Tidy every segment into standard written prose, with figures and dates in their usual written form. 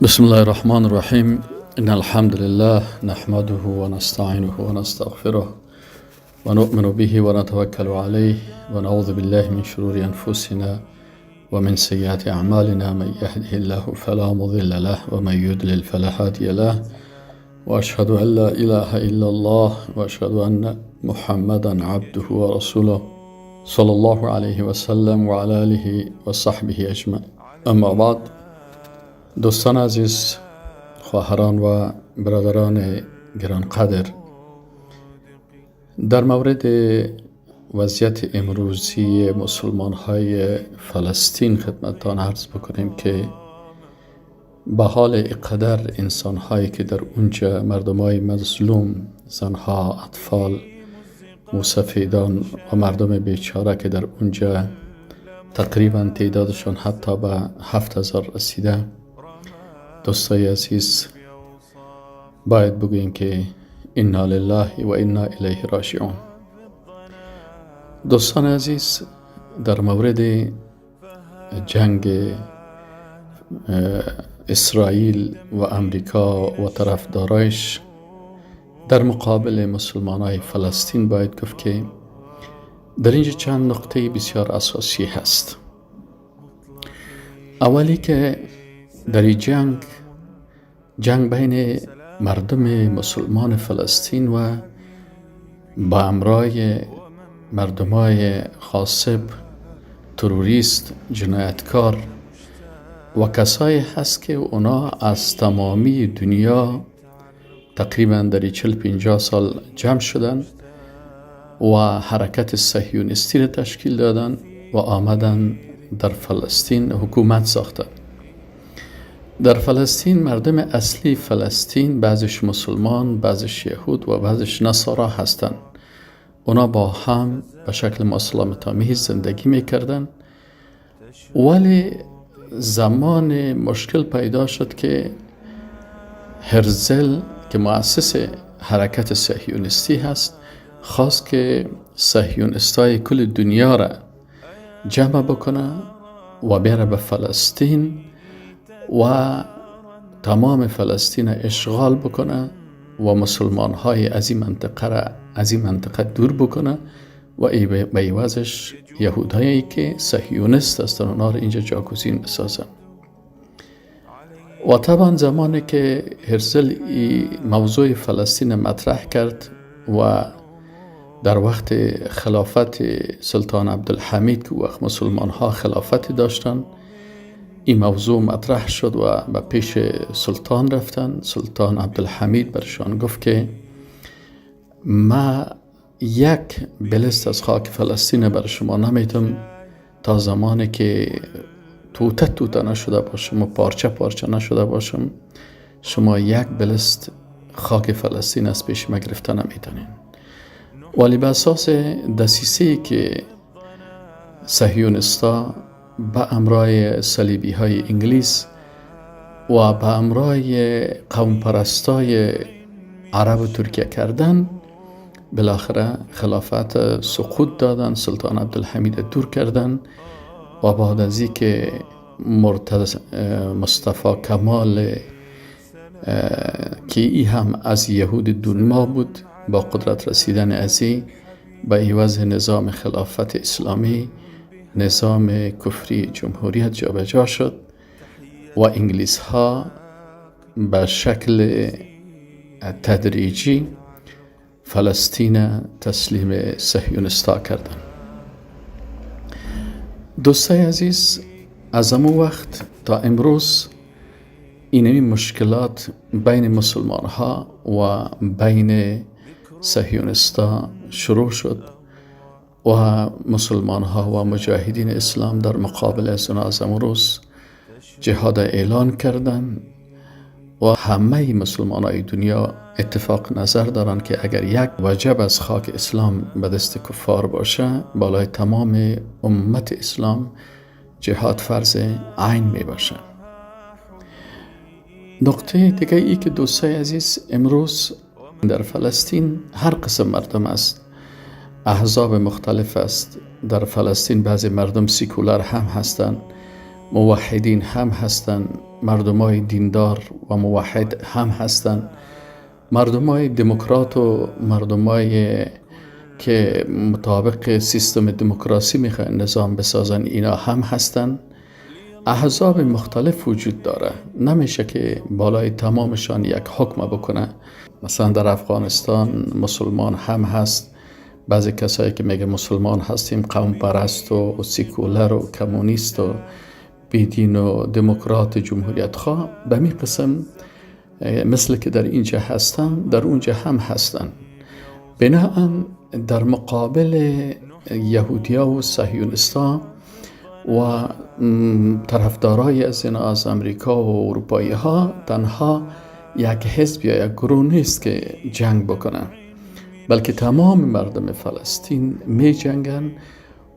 بسم الله الرحمن الرحیم. إن الحمد لله نحمده ونستعينه ونستغفره ونؤمن به ونتوكل عليه ونعوذ بالله من شرور أنفسنا ومن سيئات أعمالنا. من يهده الله فلا مضل له ومن يضلل فلا هادي له، وأشهد أن لا إله إلا الله وأشهد أن محمدا عبده ورسوله صلى الله عليه وسلم وعلى آله وصحبه أجمعين. أما بعد، دوستان عزیز، خواهران و برادران گرانقدر، در مورد وضعیت امروزی مسلمان های فلسطین خدمتتان عرض بکنیم که به حال اینقدر انسان هایی که در اونجا، مردم های مظلوم، زنها، اطفال، موسفیدان و مردم بیچاره که در اونجا تقریبا تعدادشان حتی به 7000 رسیده، دوستای عزیز، باید بگوییم که انا لله و انا الیه راجعون. دوستان عزیز، در مورد جنگ اسرائیل و امریکا و طرفدارایش در مقابل مسلمان های فلسطین باید گفت که در اینجا چند نقطه بسیار اساسی هست. اولی که در این جنگ، جنگ بین مردم مسلمان فلسطین و با امرای مردمای غاصب، تروریست، جنایتکار و کسایی هست که اونا از تمامی دنیا تقریبا در 40-50 سال جمع شدن و حرکت صهیونیستی را تشکیل دادن و آمدن در فلسطین حکومت ساختن. در فلسطین مردم اصلی فلسطین بعضش مسلمان، بعضش یهود و بعضش نصارا هستند. اونا با هم به شکل مسالمت آمیز زندگی میکردن، ولی زمان مشکل پیدا شد که هرزل که مؤسس حرکت صهیونیستی هست خواست که صهیونیستای کل دنیا را جمع بکنه و بیاره به فلسطین و تمام فلسطین اشغال بکنه و مسلمان های از این منطقه را از این منطقه دور بکنه و به عوضش یهودهایی که صهیونیست هستن اونا رو اینجا جاگزین بسازن. و طبعا زمانی که هرزل ای موضوع فلسطین مطرح کرد و در وقت خلافت سلطان عبدالحمید که وقت مسلمان ها خلافت داشتن، این موضوع مطرح شد و به پیش سلطان رفتن. سلطان عبدالحمید برشان گفت که ما یک بلست از خاک فلسطین بر شما نمیتم تا زمانی که توته توته نشده باشم و پارچه پارچه نشده باشم، شما یک بلست خاک فلسطین از پیش ما گرفته نمیتونین. ولی به اساس دسیسه که صهیونیستا به امرای صلیبی های انگلیس و به امرای قوم پرستای عرب و ترکیه کردن، بالاخره خلافت سقوط دادن، سلطان عبدالحمید دور کردن و بعد از که مصطفی کمال که ای هم از یهود دنما بود با قدرت رسیدن ازی، به عوض نظام خلافت اسلامی نظام کفری جمهوریت جابجا شد و انگلیس ها به شکل تدریجی فلسطین تسلیم صهیونیستا کردن. دوستای عزیز، از امو وقت تا امروز اینمی مشکلات بین مسلمان ها و بین صهیونیستا شروع شد و مسلمان ها و مجاهدین اسلام در مقابل از از امروز جهاد اعلان کردند و همه مسلمان های دنیا اتفاق نظر دارند که اگر یک وجب از خاک اسلام به دست کفار باشه، بالای تمام امت اسلام جهاد فرض عین می باشه. نقطه دیگه ای که دوستای عزیز، امروز در فلسطین هر قسم مردم است، احزاب مختلف است. در فلسطین بعضی مردم سیکولار هم هستند. موحدین هم هستند، مردمای دیندار و موحد هم هستند، مردمای دموکرات و مردمای که مطابق سیستم دموکراسی میخواین نظام بسازن اینا هم هستند. احزاب مختلف وجود داره، نمیشه که بالای تمامشان یک حکم بکنه. مثلا در افغانستان مسلمان هم هست، بعضی کسایی که میگه مسلمان هستیم قوم پرست و سیکولر و کمونیست و بیدین و دموکرات جمهوریت خواه، به می قسم مثل که در اینجا هستن در اونجا هم هستن. بناهن در مقابل یهودیا و صهیونیستا و طرفدارای از اینا از امریکا و اروپایی ها تنها یک حزب یا یک گروه نیست که جنگ بکنن، بلکه تمام مردم فلسطین می جنگن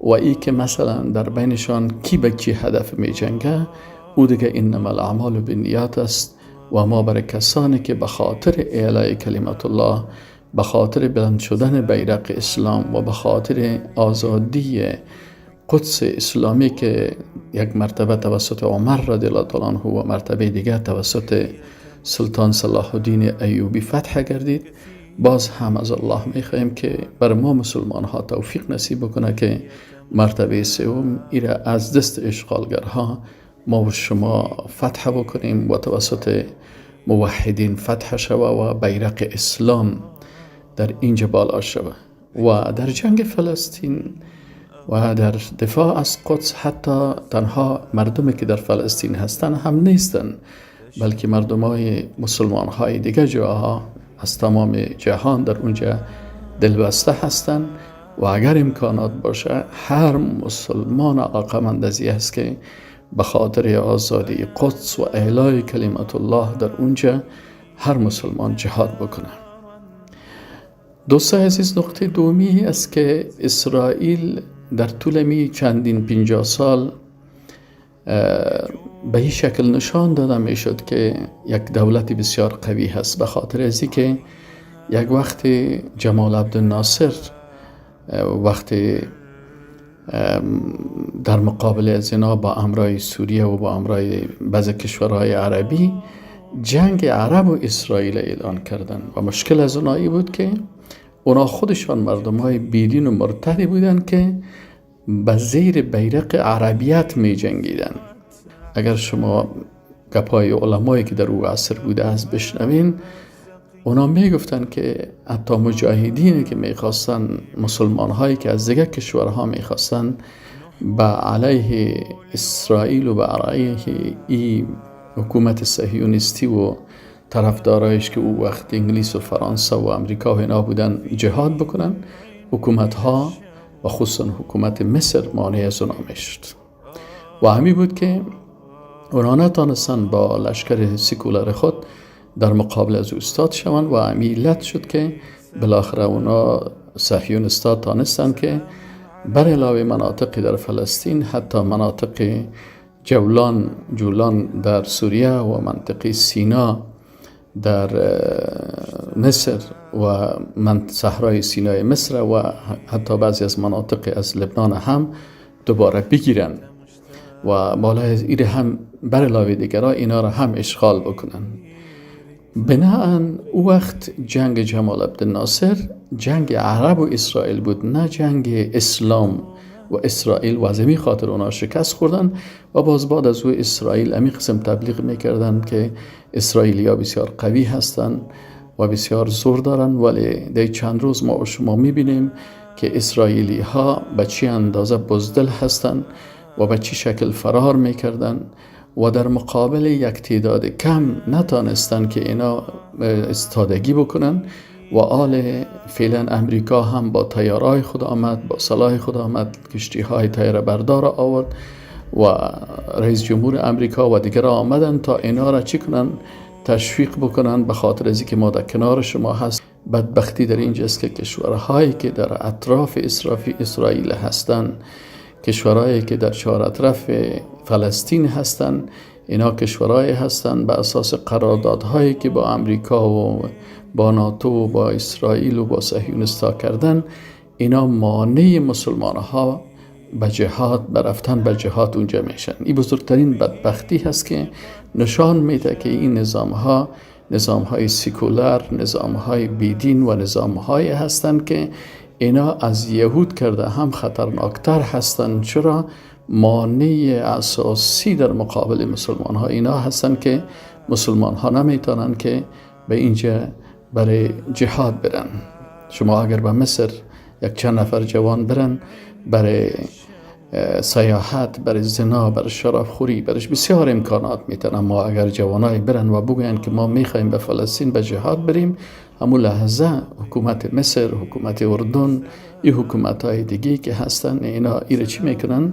و ای که مثلا در بینشان کی به کی هدف می جنگه او دیگه انما الاعمال بالنیات است. و ما برای کسانی که به خاطر اعلای کلمت الله، به خاطر بلند شدن بیرق اسلام و به خاطر آزادی قدس اسلامی که یک مرتبه توسط عمر رضی الله تعالی عنه و مرتبه دیگر توسط سلطان صلاح الدین ایوبی فتح گردید، باز هم از الله میخواهیم که بر ما مسلمان ها توفیق نصیب بکنه که مرتبه سوم ایره از دست اشغالگرها ما و شما فتح بکنیم و توسط موحدین فتح شوه و بیرق اسلام در اینجا بالا شوه. و در جنگ فلسطین و در دفاع از قدس حتی تنها مردمی که در فلسطین هستن هم نیستن، بلکه مردم های مسلمان های دیگه جاها از تمام جهان در اونجا دلبسته هستن و اگر امکانات باشه هر مسلمان علاقمند از است که به خاطر آزادی قدس و اعلای کلمت الله در اونجا هر مسلمان جهاد بکنه. دوستای عزیز، نقطه دومی است که اسرائیل در طول می چندین 50 سال به این شکل نشان داده می شد که یک دولت بسیار قوی هست، به خاطر از که یک وقت جمال عبدالناصر وقتی در مقابل از اینا با امرای سوریه و با امرای بعض کشورهای عربی جنگ عرب و اسرائیل اعلان کردن و مشکل از اونایی بود که اونا خودشان مردم های بیدین و مرتدی بودن که به زیر بیرق عربیت می جنگیدن. اگر شما گپای علمایی که در او عصر بوده از بشنوین، اونا می گفتن که حتی مجاهدینی که میخواستن، مسلمان هایی که از دیگر کشورها میخواستن به علیه اسرائیل و به علیه ای حکومت صهیونیستی و طرفدارایش که او وقت انگلیس و فرانسه و امریکا و اینا بودن جهاد بکنن، حکومت ها و خصوصا حکومت مصر مانع از اونا میشد و همی بود که اونا نتانستن با لشکر سیکولار خود در مقابل از استاد شوند و همی علت شد که بالاخره اونا صهیونیستا تانستن که بر علاوه مناطقی در فلسطین حتی مناطق جولان در سوریه و منطقه سینا در مصر و صحرای سینای مصر و حتی بعضی از مناطق از لبنان هم دوباره بگیرن و بالای ایره هم بر علاوه دیگرها اینا را هم اشغال بکنن. بناهن او وقت جنگ جمال عبدالناصر جنگ عرب و اسرائیل بود، نه جنگ اسلام و اسرائیل و از امی خاطر اونا شکست خوردن و باز بعد از او اسرائیل امی قسم تبلیغ میکردن که اسرائیلیا بسیار قوی هستند و بسیار زور دارن، ولی در چند روز ما و شما میبینیم که اسرائیلی ها به چی اندازه بزدل هستند و به چی شکل فرار میکردن و در مقابل یک تعداد کم نتانستن که اینا استادگی بکنن و آل فعلا امریکا هم با تیارای خود آمد، با سلاح خود آمد، کشتی های تیاره بردار آورد و رئیس جمهور امریکا و دیگر آمدن تا اینا را چی کنن؟ تشویق بکنن به خاطر از که ما در کنار شما هست. بدبختی در اینجاست که کشورهایی که در اطراف اسرائیل هستند، کشورهایی که در چهار اطراف فلسطین هستند، اینا کشورهایی هستند به اساس قراردادهایی که با امریکا و با ناتو و با اسرائیل و با صهیونیست‌ها کردن، اینا مانع مسلمان ها به جهاد، به رفتن به جهاد اونجا میشن. این بزرگترین بدبختی هست که نشان میده که این نظام ها نظام های سیکولار، نظام های بیدین و نظام های هستند که اینا از یهود کرده هم خطرناکتر هستند. چرا؟ مانع اساسی در مقابل مسلمان ها اینا هستند که مسلمان ها نمیتونن که به اینجا برای جهاد برن. شما اگر به مصر یک چند نفر جوان برن برای سیاحت، برای زنا، برای شراب خوری، برایش بسیار امکانات میتن. اما اگر جوانای برن و بگوین که ما میخوایم به فلسطین به جهاد بریم، همون لحظه حکومت مصر، حکومت اردن، این حکومت های دیگه که هستن، اینا ایره چی میکنن؟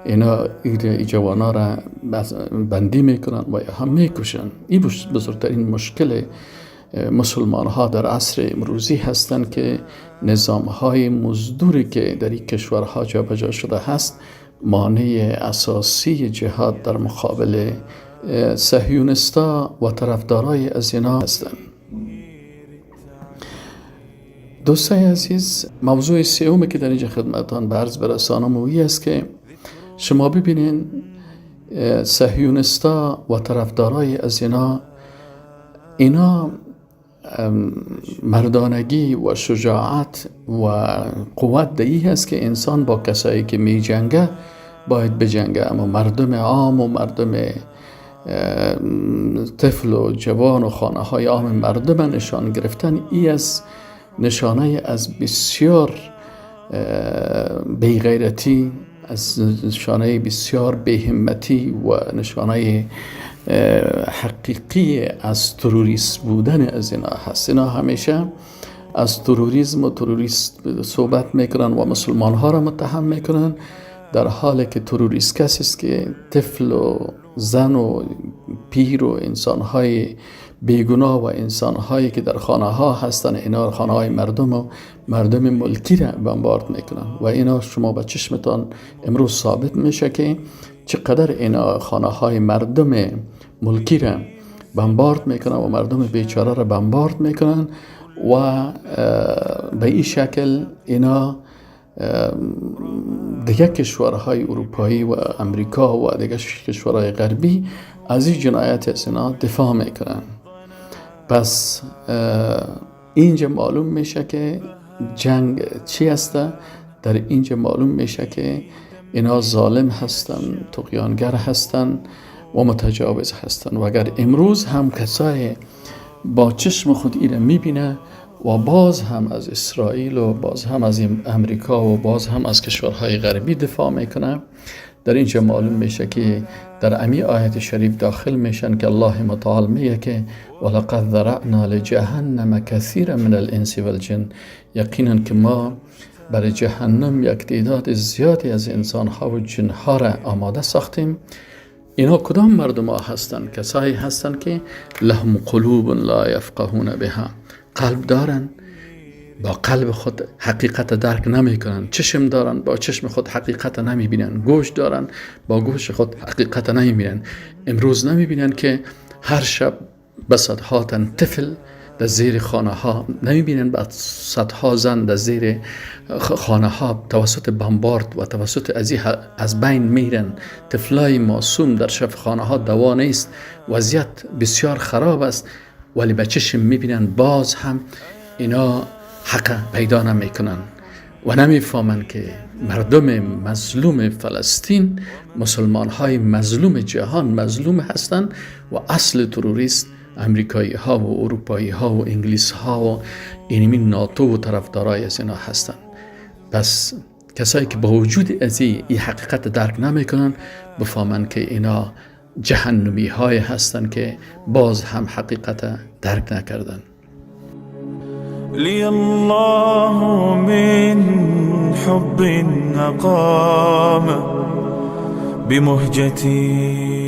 اینا ای جوانا را بندی میکنن و یا هم میکشن. این بزرگترین مشکل مسلمان ها در عصر امروزی هستند که نظام های مزدوری که در این کشورها جابجا شده هست مانع اساسی جهاد در مقابل صهیونیستا و طرفدارای از اینا هستند. دوستای عزیز، موضوع سومی که در اینجا خدمتان به عرض برسانم و است که شما ببینین صهیونیستا و طرفدارای از اینا، اینا مردانگی و شجاعت و قوت دهی هست که انسان با کسایی که می جنگه باید بجنگه، اما مردم عام و مردم طفل و جوان و خانه های عام مردم نشان گرفتن، ای از نشانه از بسیار بیغیرتی، از نشانه بسیار بیهمتی و نشانه حقیقی از تروریست بودن از اینا هست. اینا همیشه از تروریسم و تروریست صحبت میکنن و مسلمان ها را متهم میکنن، در حالی که تروریست کسی است که طفل و زن و پیر و انسان های بیگناه و انسان هایی که در خانه ها هستن، اینا خانه های مردم و مردم ملکی را بمبارد میکنن و اینا شما به چشمتان امروز ثابت میشه که چقدر اینا خانه های مردم ملکی را بمبارد میکنن و مردم بیچاره را بمبارد میکنن و به این شکل اینا دیگه کشورهای اروپایی و امریکا و دیگه کشورهای غربی از این جنایت از اینا دفاع میکنن. پس اینجا معلوم میشه که جنگ چی است. در اینجا معلوم میشه که اینا ظالم هستن، طغیانگر هستن و متجاوز هستن. و اگر امروز هم کسای با چشم خود ایره میبینه و باز هم از اسرائیل و باز هم از امریکا و باز هم از کشورهای غربی دفاع میکنه، در اینجا معلوم میشه که در امی آیت شریف داخل میشن که الله متعال میگه که ولقد ذرأنا لجهنم کثیرا من الانس والجن، یقینا که ما برای جهنم یک تعداد زیادی از انسانها و جنها را آماده ساختیم. اینا کدام مردم ها هستند؟ کسایی هستند که لهم قلوب لا یفقهون بها، قلب دارن با قلب خود حقیقت درک نمی کنن، چشم دارن با چشم خود حقیقت نمی بینن، گوش دارن با گوش خود حقیقت نمی بینن. امروز نمی بینن که هر شب به صدها تن طفل در زیر خانه ها نمی بینن، به صدها زن در زیر خانه ها توسط بمبارد و توسط از بین میرن، طفلای معصوم در شف خانه ها دوا نیست، وضعیت بسیار خراب است، ولی به چشم میبینن باز هم اینا حق پیدا نمیکنن و نمیفهمن که مردم مظلوم فلسطین، مسلمان های مظلوم جهان مظلوم هستند و اصل تروریست امریکایی ها و اروپایی ها و انگلیس ها و اینمی ناتو و طرفدارای از اینا هستند. پس کسایی که با وجود از این حقیقت درک نمیکنن بفهمن که اینا جهنمی های هستند که باز هم حقیقت درک نکردن. لی الله من حب اقام بمهجتی